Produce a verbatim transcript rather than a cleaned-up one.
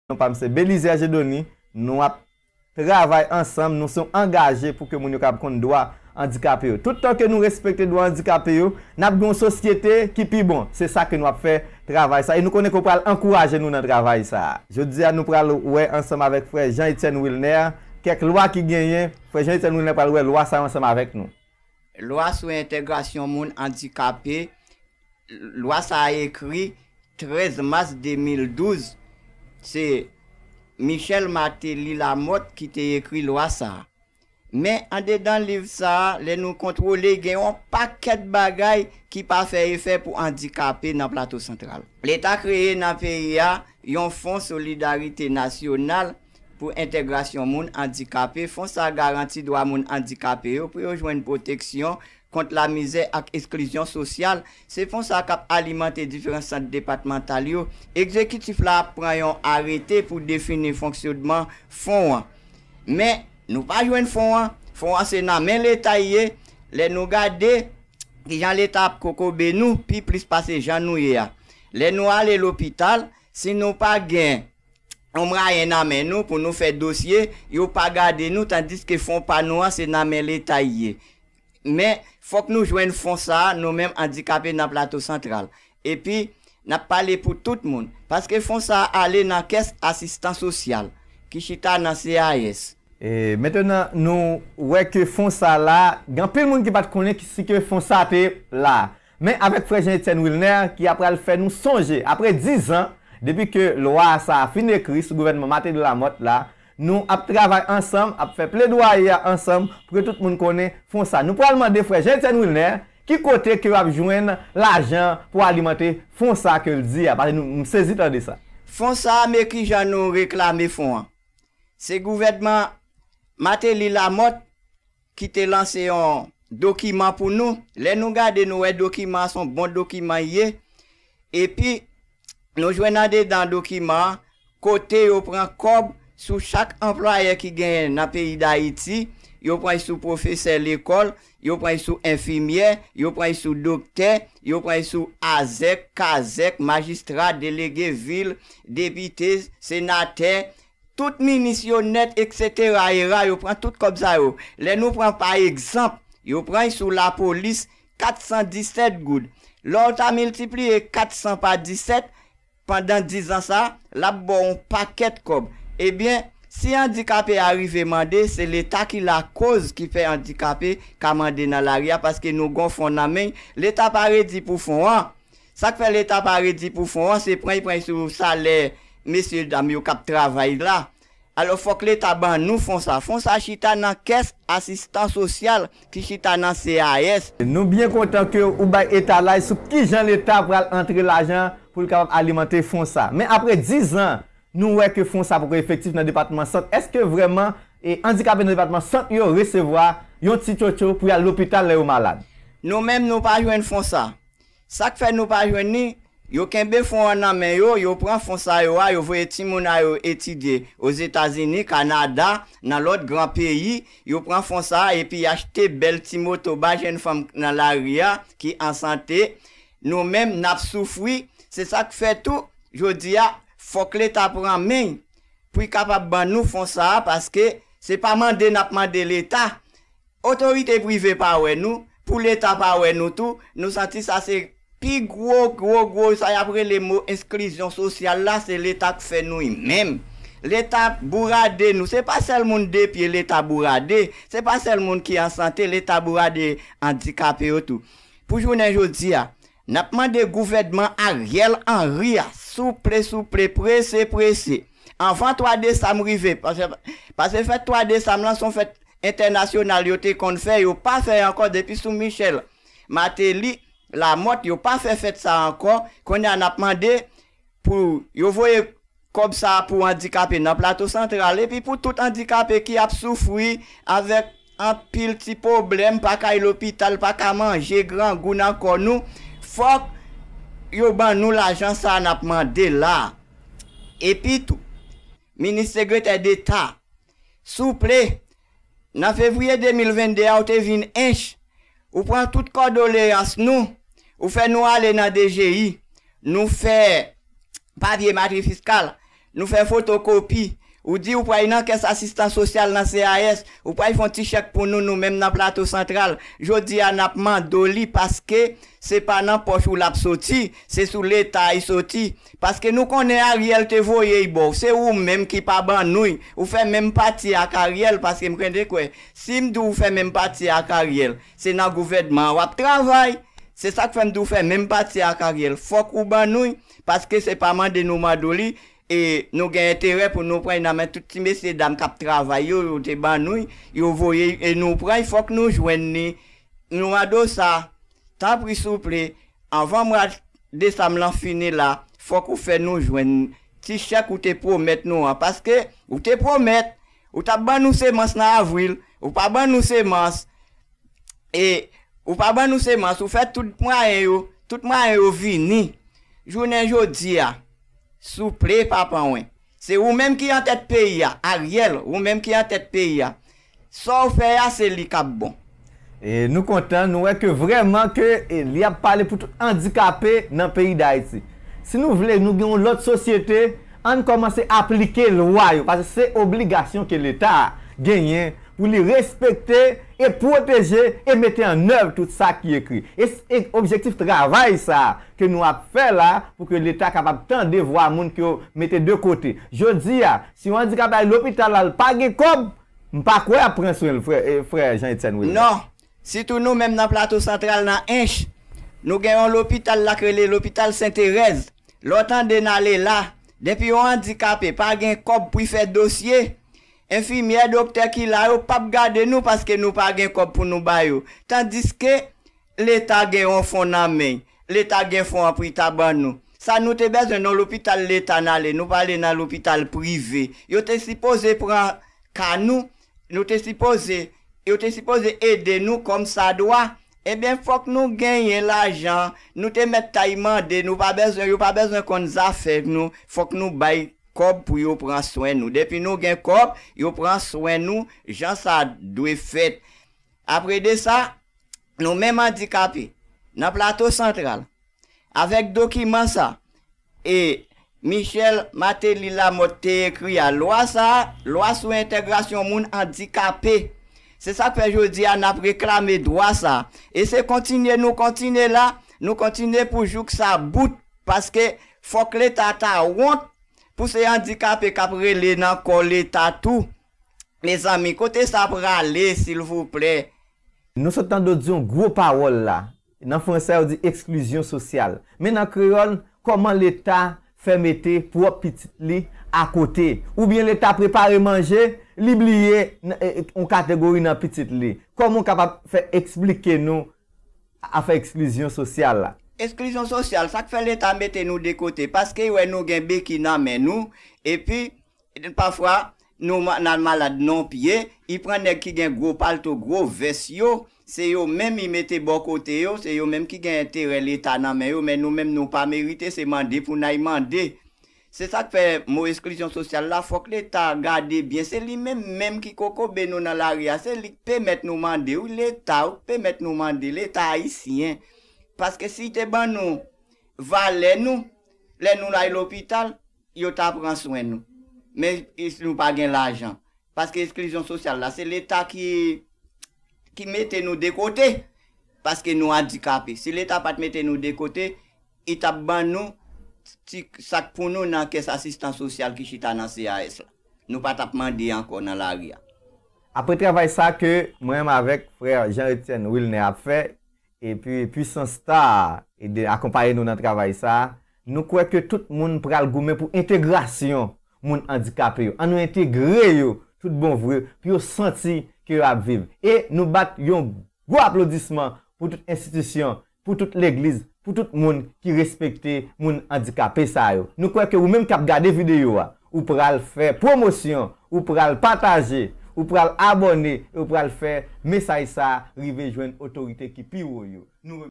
Non pa m se Belizaire Jedony, nou ap travay ansanm, nou se yon angaje pou ke moun yo kapab konn dwa andikape yo. Tout tan ke nou respekte dwa andikape yo, n ap gen yon sosyete ki pi bon. Se sa ke nou ap fè, travay sa. E nou konnen ke w pral ankouraje nou nan travay sa. Jodi a, nou pral wè ansanm avèk frè Jean Etienne Wilner, kèk lwa ki genyen, frè Jean Etienne Wilner pral wè lwa sa yo ansanm avèk nou. Lwa sou entegrasyon moun andikape, lwa sa a ekri trèz mas de mil douz, se Michel Martelly Lamothe ki te ekri lwa sa a. Men andedan liv sa a, lè nou kontwole, gen yon pakèt bagay ki pa fè efè pou andikape nan Plato Santral. Leta kreye nan peyi a yon Fon Solidarite Nasyonal pou entegrasyon moun andikape. Fon sa a garanti dwa moun andikape yo pou yo jwenn pwoteksyon kont lamizè ak esklizyon sosyal. Se fon sa a k ap alimante diferan sant depatmantal yo. Egzekitif la ap pran yon arete pou defini fonksyonman fon an. Men, nou pa jwenn fon an. Fon an se nan men Leta l ye. Lè nou gade kijan Leta ap kokobe nou pi plis pase jan nou ye a. Lè nou ale lopital, si nou pa gen yon mwayen nan men nou pou nou fè dosye, yo pa gade nou, tandiske fon pa nou an se nan men Leta l ye. Men, fòk nou jwenn fon sa a, nou menm andikape nan Plato Santral. Epi, n ap pale pou tout moun, paske fon sa a ale nan kès asistans sosyal ki chita nan C A S. E mentenan, nou wè ke fon sa la, gen anpil moun ki pa t konnen ki, si ke fon sa te la. Men avèk frè Jean Etienne Wilner ki apral fè nou sonje, apre diz an, depi ke lwa sa a fin ekri sou gouvènman Martelly Lamothe la, nou ap travay ansanm, ap fè pledwaye a ansanm pou ke tout moun konnen fon sa. Nou pral mande frè Jean Etienne Wilner ki kote ke yo ap jwenn lajan pou alimante fon sa ke l di a, paske nou, m sezi tande sa. Fon sa a, men kijan nou reklame fon an. Se gouvènman Martelly Lamothe ki te lanse yon dokiman pou nou. Lè nou gade, nou wè dokiman an se yon bon dokiman l ye. Epi, nou jwenn andedan dokiman an kote yo pran kòb sou chak anplwayè ki genyen nan peyi Dayiti. Yo pran l sou pwofesè lekòl, yo pran l sou enfimyè, yo pran l sou doktè, yo pran l sou azèk, kazèk, majistra, delege vil, depite, senatè, tout minis yo nèt, eksetera, era, yo pran tout kòb sa yo. Lè nou pran pa egzanp, yo pran l sou lapolis, kat san disèt goud. Lè w ta miltipliye kat san pa disèt, pandan diz an sa, l ap ba w yon pakèt kòb. Ebyen, si andikape a rive mande, se Leta ki lakoz ki fè andikape ka mande nan lari a, paske nou gen yon fon nan men l. Leta pa redi pou fon an. Sa k fè Leta pa redi pou fon an, se pran l pran l sou salè mesye dam yo k ap travay la. Alò, fòk Leta ban nou fon sa. Fon sa chita nan kès asistans sosyal ki chita nan C A S. Nou byen kontan ke ou bay etalaj sou kijan Leta pral antre lajan pou l kapab alimante fon sa. Men apre diz an, nou wè ke fon sa poko efektif nan depatman Sant. Èske vrèman, e, andikape nan depatman Sant yo resevwa yon ti tchotcho pou y al lopital lè yo malad? Nou menm, nou pa jwenn fon sa. Sa k fè nou pa jwenn li, yo kenbe fon an nan men yo, yo pran fon sa yo a, yo voye timoun a yo etidye Ozetazini, Kanada, nan lòt gran peyi, yo pran fon sa a epi y achte bèl ti moto ba jèn fanm nan lari a ki an sante. Nou menm, n ap soufri. Se sa k fè tou, jodi a, fòk Leta pran men l pou l kapab ban nou fon sa a, paske se pa mande n ap mande Leta. Otorite prive pa wè nou, pou Leta pa wè nou tou, nou santi sa se pi gwo, gwo, gwo, sa y ap rele mo esklizyon sosyal la, se Leta k fè nou l menm. Leta bourade nou, se pa sèl moun de pye Leta bourade, se pa sèl moun ki an sante Leta bourade andikape yo tou. Pou jounen jodi a, n ap mande gouvènman Ariel Henry a, souple, souple, prese, prese, anvan twa desanm rive, paske, paske fèt twa desanm lan se yon fèt entènasyonal yo te konn fè, yo pa fè ankò depi sou Michel Martelly, Lamothe, yo pa fè fèt sa ankò. Kounye a n ap mande pou yo voye kòb sa a pou andikape nan Plato Santral, epi pou tout andikape ki ap soufri avèk anpil ti pwoblèm, pa ka al lopital, pa ka manje, grangou nan kò nou, fòk yo ban nou lajan sa a n ap mande la. Epi tou, minis, sekretè deta, souple, nan fevriye de mil venn de a, ou te vin ench, ou pran tout kòdoleyans nou, ou fè nou ale nan D G I, nou fè papye matri fiskal, nou fè fotokopi. Ou di ou pral nan kès asistans sosyal nan C A S, ou pral fè yon ti chèk pou nou, nou menm nan Plato Santral. Jodi a, n ap mande w li paske se pa nan pòch ou l ap soti, se sou Leta y soti. Paske nou konnen Ariel te voye y ba w. Se ou menm ki pa ban nou y. Ou fè menm pati ak Ariel, paske m rete kwè, si m di w ou fè menm pati ak Ariel, se nan gouvènman an w ap travay. Se sa k fè m di w fè menm pati ak Ariel. Fòk ou ban nou y, paske se pa mande nou mande w li. E nou gen enterè pou nou pran y nan men tout ti mesye dam k ap travay yo, yo te ban nou y, yo voye y, e nou pran y, fòk nou jwenn li. Nou mande w sa, tanpri souple, anvan mwa desanm lan fini la, fòk ou fè nou jwenn ti chèk ou te pwomèt nou an, paske ou te pwomèt, ou t ap ban nou semans nan avril, ou pa ban nou semans, e ou pa ban nou semans, ou fè tout mwayen yo, tout mwayen yo vini. Jounen jodi a, souple, papa mwen, se ou menm ki antèt peyi a, Ariel, ou menm ki antèt peyi a. Sa w fè a, se li k ap bon. E nou kontan, nou wè ke vrèman ke, e, li ap pale pou tout andikape nan peyi Dayiti. Si nou vle nou gen yon lòt sosyete, ann kòmanse aplike lwa yo, paske se obligasyon ke Leta genyen pou li respekte e pwoteje e mete an èv tout sa ki ekri. E, e objektif travay sa ke nou ap fè la, pou ke Leta kapab tande vwa moun ke yo mete de kote. Jodi a, si yon andikape al lopital la, l pa gen kòb, m pa kwè y ap pran swen l, frè, e, frè Jean Etienne Wilner. Non. Sitou nou menm nan Plato Santral, nan Ench, nou gen yon lopital la k rele Lopital Senterèz. Lè w tande n ale la, depi yon andikape pa gen kòb pou y fè dosye, enfimyè, doktè ki la yo p ap gade nou paske nou pa gen kòb pou nou ba yo. Tandiske Leta gen yon fon nan men y. Leta gen fon an pou y ta ban nou. Sa nou te bezwen nan lopital Leta n ale, nou pa ale nan lopital prive. Yo te sipoze pran ka nou, nou te sipoze, yo te sipoze ede nou kòm sa dwa. Ebyen, fòk nou genyen lajan. Nou te mèt ta y mande, nou pa bezwen, yo pa bezwen konn zafè nou. Fòk nou bay kòb pou yo pran swen nou. Depi nou gen kòb, yo pran swen nou jan sa dwe fèt. Apre de sa, nou menm andikape, nan Plato Santral, avèk dokiman sa, e Michel Martelly Lamothe te ekri a, lwa sa, lwa sou entegrasyon moun andikape. Se sa k fè jodi a n ap reklame dwa sa. E se kontinye nou kontinye la, nou kontinye pou jouk sa bout, paske fòk Leta ta wont pou se andikape k ap rele nan kò Leta tou. Mezanmi, kote sa prale, silvouplè? Nou sot tande w di yon gwo pawòl la. Nan fransè, yo di eksklizyon sosyal. Men nan kreyòl, kòman Leta fè mete pwòp pitit li akote? Oubyen Leta prepare manje, li bliye n-, e, e, yon kategori nan pitit li? Kòman w kapab fè eksplike nou afè eksklizyon sosyal la? Eksklizyon sosyal, sa k fè Leta mete nou de kote? Paske y wè nou gen beki nan men nou, epi pafwa, nou ma-, n al malad nan pye, y pran nèg ki gen gwo palto, gwo vès yo, se yo menm y mete bò kote yo, se yo menm ki gen enterè Leta nan men yo, men nou menm nou pa merite, se mande pou n al mande. Se sa k fè mo eksklizyon sosyal la, fòk Leta gade byen, se li menm menm ki kokobe nou nan lari a, se li k pèmèt nou mande, wi, Leta, wi, k pèmèt nou mande, Leta ayisyen. Paske si y te ban nou valè nou, lè nou al lopital, yo ta pran swen nou. Men, e, si nou pa gen lajan. Paske eksklizyon sosyal la, se Leta ki, ki mete nou de kote, paske nou andikape. Si Leta pa t mete nou de kote, li t ap ban nou ti sa k pou nou nan kès asistans sosyal ki chita nan C A S la. Nou pa t ap mande ankò nan lari a. Apre travay sa ke mwen menm avèk frè Jean Etienne Wilner ap fè, epi Puissance Star ede akonpaye nou nan travay sa, nou kwè ke tout moun pral goumen pou entegrasyon moun andikape yo. Ann nou entegre yo tout bon vre pou yo santi ke yo ap viv. E nou bat yon gwo aplodisman pou tout enstitisyon, pou tout legliz, pou tout moun ki respekte moun andikape sa yo. Nou kwè ke ou menm k ap gade videyo a, ou pral fè pwomosyon, ou pral pataje, ou pral abòne, e ou pral fè mesaj sa rive jwenn otorite ki pi wo yo. Nou